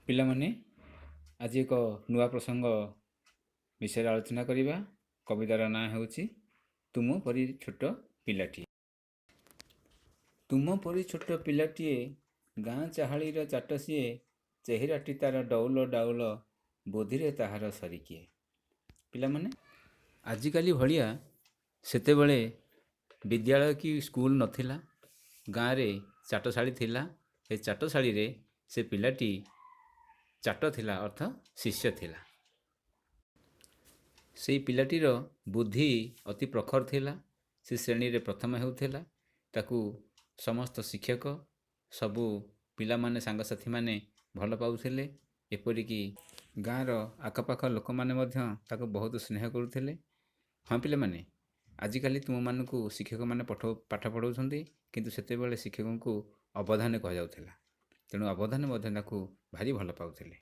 ପିଲାମାନେ, ଆଜି ଏକ ନୂଆ ପ୍ରସଙ୍ଗ ବିଷୟରେ ଆଲୋଚନା କରିବା। କବିତାର ନାଁ ହେଉଛି ତୁମ ପରି ଛୋଟ ପିଲାଟିଏ। ତୁମ ପରି ଛୋଟ ପିଲାଟିଏ, ଗାଁ ଚାହାଳିର ଚାଟ ସିଏ, ଚେହେରାଟି ତାର ଡଉଲ ଡାଉଲ, ବୁଦ୍ଧିରେ ତାହାର ସରି କିଏ। ପିଲାମାନେ, ଆଜିକାଲି ଭଳିଆ ସେତେବେଳେ ବିଦ୍ୟାଳୟ କି ସ୍କୁଲ ନଥିଲା। ଗାଁରେ ଚାଟଶାଳୀ ଥିଲା। ସେ ଚାଟଶାଳୀରେ ସେ ପିଲାଟି ଚାଟ ଥିଲା, ଅର୍ଥ ଶିଷ୍ୟ ଥିଲା। ସେଇ ପିଲାଟିର ବୁଦ୍ଧି ଅତି ପ୍ରଖର ଥିଲା। ସେ ଶ୍ରେଣୀରେ ପ୍ରଥମ ହେଉଥିଲା। ତାକୁ ସମସ୍ତ ଶିକ୍ଷକ, ସବୁ ପିଲାମାନେ, ସାଙ୍ଗସାଥିମାନେ ଭଲ ପାଉଥିଲେ। ଏପରିକି ଗାଁର ଆଖପାଖ ଲୋକମାନେ ମଧ୍ୟ ତାକୁ ବହୁତ ସ୍ନେହ କରୁଥିଲେ। ହଁ ପିଲାମାନେ, ଆଜିକାଲି ତୁମମାନଙ୍କୁ ଶିକ୍ଷକମାନେ ପାଠ ପଢ଼ାଉଛନ୍ତି, କିନ୍ତୁ ସେତେବେଳେ ଶିକ୍ଷକଙ୍କୁ ଅବଧାନ କୁହାଯାଉଥିଲା। ତେଣୁ ଅବଧାନ ମଧ୍ୟ ତାକୁ ଭାରି ଭଲ ପାଉଥିଲେ।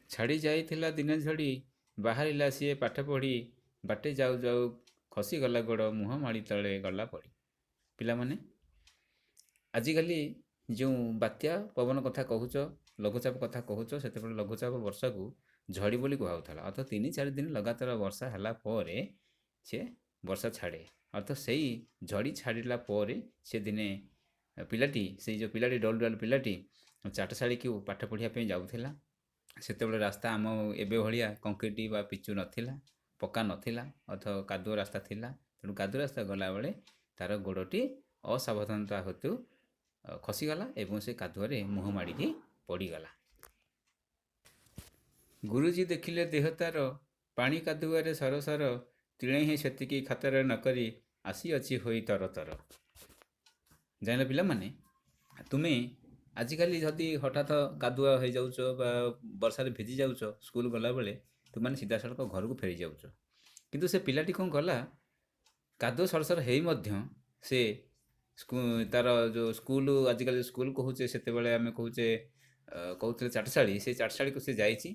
ଛାଡ଼ି ଯାଇଥିଲା ଦିନେ ଝଡ଼ି, ବାହାରିଲା ସିଏ ପାଠ ପଢ଼ି, ବାଟେ ଯାଉ ଯାଉ ଖସିଗଲା ଗୋଡ଼, ମୁହଁ ମାଡ଼ି ତଳେ ଗଲା ପଡ଼ି। ପିଲାମାନେ, ଆଜିକାଲି ଯେଉଁ ବାତ୍ୟା ପବନ କଥା କହୁଛ, ଲଘୁଚାପ କଥା କହୁଛ, ସେତେବେଳେ ଲଘୁଚାପ ବର୍ଷାକୁ ଝଡ଼ି ବୋଲି କୁହାଯାଉଥିଲା। ଅର୍ଥାତ୍ 3-4 ଦିନ ଲଗାତାର ବର୍ଷା ହେଲା ପରେ ସେ ବର୍ଷା ଛାଡ଼େ। ଅର୍ଥାତ୍ ସେଇ ଝଡ଼ି ଛାଡ଼ିଲା ପରେ ସେ ଦିନେ ପିଲାଟି, ସେଇ ଯେଉଁ ପିଲାଟି ଡଲ ଡଲ ପିଲାଟି ଚାଟଶାଳୀକୁ ପାଠ ପଢ଼ିବା ପାଇଁ ଯାଉଥିଲା। ସେତେବେଳେ ରାସ୍ତା ଆମ ଏବେ ଭଳିଆ କଂକ୍ରିଟ ବା ପିଚୁ ନଥିଲା, ପକ୍କା ନଥିଲା, ଅର୍ଥ କାଦୁଅ ରାସ୍ତା ଥିଲା। ତେଣୁ କାଦୁଅ ରାସ୍ତା ଗଲାବେଳେ ତାର ଗୋଡ଼ଟି ଅସାବଧାନତା ହେତୁ ଖସିଗଲା ଏବଂ ସେ କାଦୁଅରେ ମୁହଁ ମାଡ଼ିକି ପଡ଼ିଗଲା। ଗୁରୁଜୀ ଦେଖିଲେ ଦେହ ତାର ପାଣି କାଦୁଅରେ ସରସର, ତିଳେ ହିଁ ସେତିକି ଖାତର ନ କରି ଆସିଅଛି ହୋଇ ତରତର। ଜାଣିଲ ପିଲାମାନେ, ତୁମେ ଆଜିକାଲି ଯଦି ହଠାତ୍ କାଦୁଅ ହେଇଯାଉଛ ବା ବର୍ଷାରେ ଭିଜି ଯାଉଛ ସ୍କୁଲ ଗଲାବେଳେ, ତୁମେମାନେ ସିଧାସଳଖ ଘରକୁ ଫେରି ଯାଉଛ। କିନ୍ତୁ ସେ ପିଲାଟି କ'ଣ କଲା, କାଦୁଅ ସରସର ହେଇ ମଧ୍ୟ ସେ ତାର ଯେଉଁ ସ୍କୁଲ, ଆଜିକାଲି ସ୍କୁଲ କହୁଛେ, ସେତେବେଳେ ଆମେ କହୁଥିଲେ ଚାଟଶାଳୀ, ସେ ଚାଟଶାଳୀକୁ ସେ ଯାଇଛି।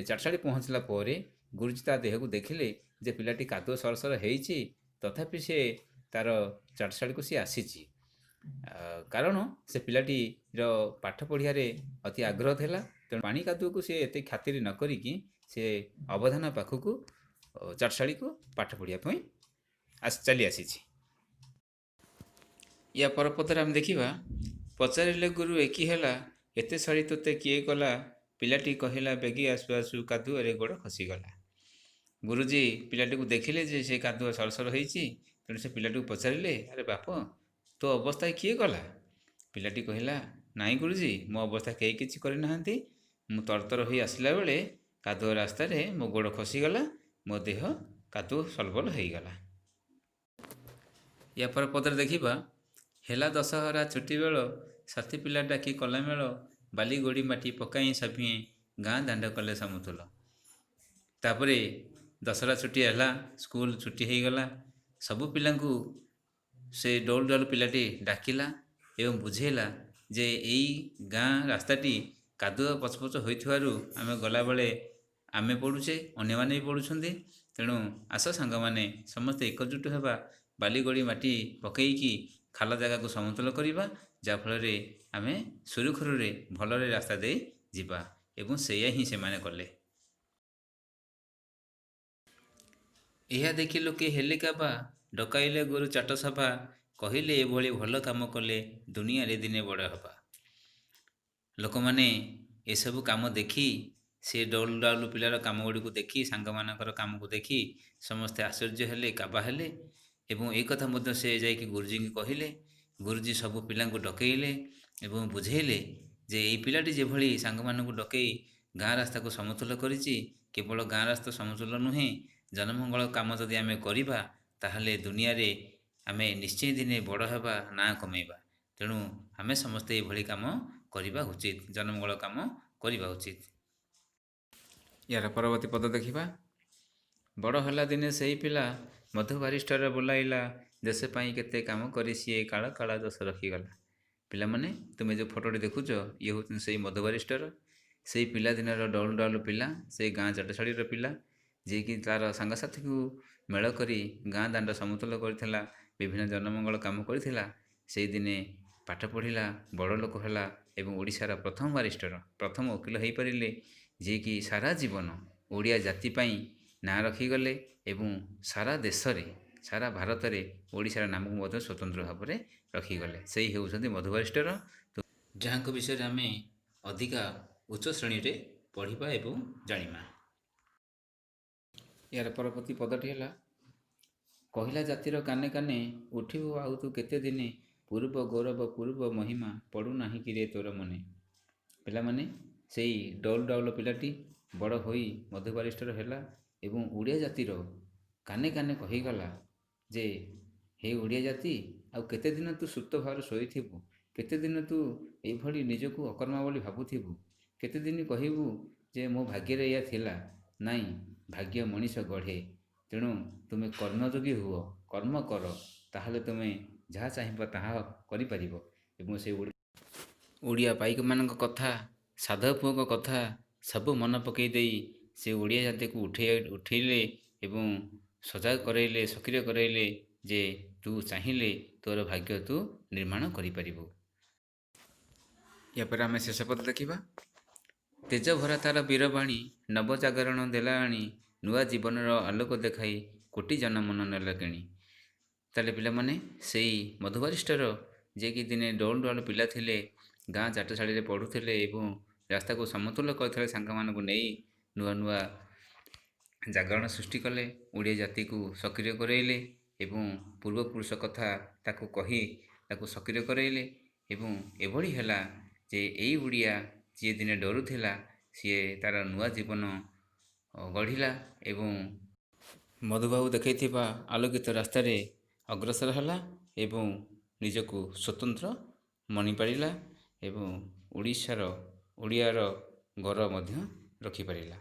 ଚାଟଶାଳୀ ପହଞ୍ଚିଲା ପରେ ଗୁରୁଜୀ ତା ଦେହକୁ ଦେଖିଲେ ଯେ ପିଲାଟି କାଦୁଅ ସରସର ହେଇଛି, ତଥାପି ସେ ତାର ଚାଟଶାଳୀକୁ ସେ ଆସିଛି। କାରଣ ସେ ପିଲାଟିର ପାଠ ପଢ଼ିବାରେ ଅତି ଆଗ୍ରହ ଥିଲା। ତେଣୁ ପାଣି କାଦୁଅକୁ ସେ ଏତେ ଖାତିରି ନ କରିକି ସେ ଅବଧାନ ପାଖକୁ ଚାଟଶାଳୀକୁ ପାଠ ପଢ଼ିବା ପାଇଁ ଚାଲି ଆସିଛି। ୟା ପରପଦରେ ଆମେ ଦେଖିବା, ପଚାରିଲେ ଗୁରୁ ଏକି ହେଲା, ଏତେ ସରି ତୋତେ କିଏ କଲା, ପିଲାଟି କହିଲା ବେଗି ଆସୁ ଆସୁ କାଦୁଅରେ ଗୋଡ଼ ଖସିଗଲା। ଗୁରୁଜୀ ପିଲାଟିକୁ ଦେଖିଲେ ଯେ ସେ କାଦୁଅ ସରସର ହେଇଛି। ତେଣୁ ସେ ପିଲାଟିକୁ ପଚାରିଲେ, ଆରେ ବାପ, ତୋ ଅବସ୍ଥା କିଏ କଲା? ପିଲାଟି କହିଲା, ନାଇଁ ଗୁରୁଜୀ, ମୋ ଅବସ୍ଥା କେହି କିଛି କରିନାହାନ୍ତି। ମୁଁ ତରତର ହୋଇ ଆସିଲା ବେଳେ କାଦୁଅ ରାସ୍ତାରେ ମୋ ଗୋଡ଼ ଖସିଗଲା, ମୋ ଦେହ କାଦୁଅ ସଲବଲ ହେଇଗଲା। ୟା ପର ପଦରେ ଦେଖିବା, ହେଲା ଦଶହରା ଛୁଟି ବେଳ, ସାଥୀ ପିଲା ଡାକି କଲା ମେଳ, ବାଲି ଗୋଡ଼ି ମାଟି ପକାଇ ସଭିଏଁ ଗାଁ ଦାଣ୍ଡ କଲେ ସମତୁଲ। ତାପରେ ଦଶହରା ଛୁଟି ହେଲା, ସ୍କୁଲ ଛୁଟି ହେଇଗଲା। ସବୁ ପିଲାଙ୍କୁ ସେ ଡୋଲ ଡୋଲ ପିଲାଟି ଡାକିଲା ଏବଂ ବୁଝେଇଲା ଯେ ଏଇ ଗାଁ ରାସ୍ତାଟି କାଦୁଅ ପଚପଚ ହୋଇଥିବାରୁ ଆମେ ଗଲାବେଳେ ଆମେ ପଡ଼ୁଛେ, ଅନ୍ୟମାନେ ବି ପଡ଼ୁଛନ୍ତି। ତେଣୁ ଆସ ସାଙ୍ଗମାନେ, ସମସ୍ତେ ଏକଜୁଟ ହେବା, ବାଲି ଗୋଡ଼ି ମାଟି ପକେଇକି ଖାଲ ଜାଗାକୁ ସମତୁଲ କରିବା, ଯାହାଫଳରେ ଆମେ ସୁରୁଖୁରୁରେ ଭଲରେ ରାସ୍ତା ଦେଇ ଯିବା। ଏବଂ ସେଇଆ ହିଁ ସେମାନେ କଲେ। ଏହା ଦେଖି ଲୋକେ ହେଲେ କାବା, ଡକାଇଲେ ଗୁରୁ ଚାଟ ସଭା, କହିଲେ ଏଭଳି ଭଲ କାମ କଲେ ଦୁନିଆରେ ଦିନେ ବଡ଼ ହେବା। ଲୋକମାନେ ଏସବୁ କାମ ଦେଖି, ସେ ଡଉଲ ଡାଉଲ ପିଲାର କାମ ଗୁଡ଼ିକୁ ଦେଖି, ସାଙ୍ଗମାନଙ୍କର କାମକୁ ଦେଖି ସମସ୍ତେ ଆଶ୍ଚର୍ଯ୍ୟ ହେଲେ, କାବା ହେଲେ। ଏବଂ ଏ କଥା ମଧ୍ୟ ସେ ଯାଇକି ଗୁରୁଜୀଙ୍କୁ କହିଲେ। ଗୁରୁଜୀ ସବୁ ପିଲାଙ୍କୁ ଡକେଇଲେ ଏବଂ ବୁଝେଇଲେ ଯେ ଏଇ ପିଲାଟି ଯେଭଳି ସାଙ୍ଗମାନଙ୍କୁ ଡକେଇ ଗାଁ ରାସ୍ତାକୁ ସମତୁଲ କରିଛି, କେବଳ ଗାଁ ରାସ୍ତା ସମତୁଲ ନୁହେଁ, ଜନମଙ୍ଗଳ କାମ ଯଦି ଆମେ କରିବା ତାହେଲେ ଦୁନିଆରେ ଆମେ ନିଶ୍ଚୟ ଦିନେ ବଡ଼ ହେବା, ନାଁ କମେଇବା। ତେଣୁ ଆମେ ସମସ୍ତେ ଏଭଳି କାମ କରିବା ଉଚିତ, ଜନମଙ୍ଗଳ କାମ କରିବା ଉଚିତ। ୟାର ପରବର୍ତ୍ତୀ ପଦ ଦେଖିବା, ବଡ଼ ହେଲା ଦିନେ ସେଇ ପିଲା, ମଧୁ ବାରିଷ୍ଟର ବୋଲାଇଲା, ଦେଶ ପାଇଁ କେତେ କାମ କରି ସିଏ କାଳ କାଳ ଦୋଷ ରଖିଗଲା। ପିଲାମାନେ, ତୁମେ ଯେଉଁ ଫଟୋଟି ଦେଖୁଛ, ଇଏ ହେଉଛନ୍ତି ସେଇ ମଧୁ ବାରିଷ୍ଟର, ସେଇ ପିଲାଦିନର ଡଉଲ ଡାଉଲ ପିଲା, ସେଇ ଗାଁ ଚାଟଶାଳୀର ପିଲା, ଯିଏକି ତାର ସାଙ୍ଗସାଥିକୁ ମେଳ କରି ଗାଁ ଦାଣ୍ଡ ସମତୁଲ କରିଥିଲା, ବିଭିନ୍ନ ଜନମଙ୍ଗଳ କାମ କରିଥିଲା। ସେଇ ଦିନେ ପାଠ ପଢ଼ିଲା, ବଡ଼ ଲୋକ ହେଲା ଏବଂ ଓଡ଼ିଶାର ପ୍ରଥମ ବାରିଷ୍ଟର, ପ୍ରଥମ ଓକିଲ ହୋଇପାରିଲେ, ଯିଏକି ସାରା ଜୀବନ ଓଡ଼ିଆ ଜାତି ପାଇଁ ନାଁ ରଖିଗଲେ ଏବଂ ସାରା ଦେଶରେ, ସାରା ଭାରତରେ ଓଡ଼ିଶାର ନାମକୁ ମଧ୍ୟ ସ୍ୱତନ୍ତ୍ର ଭାବରେ ରଖିଗଲେ। ସେଇ ହେଉଛନ୍ତି ମଧୁ ବାରିଷ୍ଟର, ଯାହାଙ୍କ ବିଷୟରେ ଆମେ ଅଧିକା ଉଚ୍ଚ ଶ୍ରେଣୀରେ ପଢ଼ିବା ଏବଂ ଜାଣିବା। ଏହାର ପରବର୍ତ୍ତୀ ପଦଟି ହେଲା, କହିଲା ଜାତିର କାନେ କାନେ, ଉଠିବୁ ଆଉ ତୁ କେତେ ଦିନେ, ପୂର୍ବ ଗୌରବ ପୂର୍ବ ମହିମା ପଡ଼ୁନାହିଁ କିରେ ତୋର ମନେ। ପିଲାମାନେ, ସେଇ ଡଉଲ ଡାଉଲ ପିଲାଟି ବଡ଼ ହୋଇ ମଧୁ ବାରିଷ୍ଟର ହେଲା ଏବଂ ଓଡ଼ିଆ ଜାତିର କାନେ କାନେ କହିଗଲା ଯେ ହେ ଓଡ଼ିଆ ଜାତି, ଆଉ କେତେ ଦିନ ତୁ ସୁପ୍ତ ଭାବରେ ଶୋଇଥିବୁ? କେତେ ଦିନ ତୁ ଏଇଭଳି ନିଜକୁ ଅକର୍ମା ବୋଲି ଭାବୁଥିବୁ? କେତେ ଦିନ କହିବୁ ଯେ ମୋ ଭାଗ୍ୟରେ ଏଇଆ ଥିଲା? ନାଇଁ, ଭାଗ୍ୟ ମଣିଷ ଗଢ଼େ। ତେଣୁ ତୁମେ କର୍ମଯୋଗୀ ହୁଅ, କର୍ମ କର, ତାହେଲେ ତୁମେ ଯାହା ଚାହିଁବ ତାହା କରିପାରିବ। ଏବଂ ସେ ଓଡ଼ିଆ ପାଇକମାନଙ୍କ କଥା, ସାଧବ ପୁଅଙ୍କ କଥା ସବୁ ମନେ ପକାଇ ଦେଇ ସେ ଓଡ଼ିଆ ଜାତିକୁ ଉଠେଇଲେ ଏବଂ ସଜାଗ କରାଇଲେ, ସକ୍ରିୟ କରାଇଲେ ଯେ ତୁ ଚାହିଁଲେ ତୋର ଭାଗ୍ୟ ତୁ ନିର୍ମାଣ କରିପାରିବୁ। ୟାପରେ ଆମେ ଶେଷ ପଦ ଦେଖିବା। ତେଜ ଭରା ତାର ବୀରବାଣୀ ନବଜାଗରଣ ଦେଲା ଆଣି, ନୂଆ ଜୀବନର ଆଲୋକ ଦେଖାଇ କୋଟି ଜନମନ ନେଲା କିଣି। ତାହେଲେ ପିଲାମାନେ, ସେଇ ମଧୁବାରିଷ୍ଟର, ଯିଏକି ଦିନେ ଡଉଲ ଡାଉଲ ପିଲା ଥିଲେ, ଗାଁ ଚାଟଶାଳୀରେ ପଢ଼ୁଥିଲେ ଏବଂ ରାସ୍ତାକୁ ସମତୁଲ କରିଥିଲେ ସାଙ୍ଗମାନଙ୍କୁ ନେଇ, ନୂଆ ନୂଆ ଜାଗରଣ ସୃଷ୍ଟି କଲେ, ଓଡ଼ିଆ ଜାତିକୁ ସକ୍ରିୟ କରାଇଲେ ଏବଂ ପୂର୍ବପୁରୁଷ କଥା ତାକୁ କହି ତାକୁ ସକ୍ରିୟ କରାଇଲେ। ଏବଂ ଏଭଳି ହେଲା ଯେ ଏଇ ଓଡ଼ିଆ ଯିଏ ଦିନେ ଡରୁଥିଲା, ସିଏ ତା'ର ନୂଆ ଜୀବନ ଗଢ଼ିଲା ଏବଂ ମଧୁବାବୁ ଦେଖାଇଥିବା ଆଲୋକିତ ରାସ୍ତାରେ ଅଗ୍ରସର ହେଲା ଏବଂ ନିଜକୁ ସ୍ୱତନ୍ତ୍ର ମଣିପାରିଲା ଏବଂ ଓଡ଼ିଶାର, ଓଡ଼ିଆର ଗୌରବ ମଧ୍ୟ ରଖିପାରିଲା।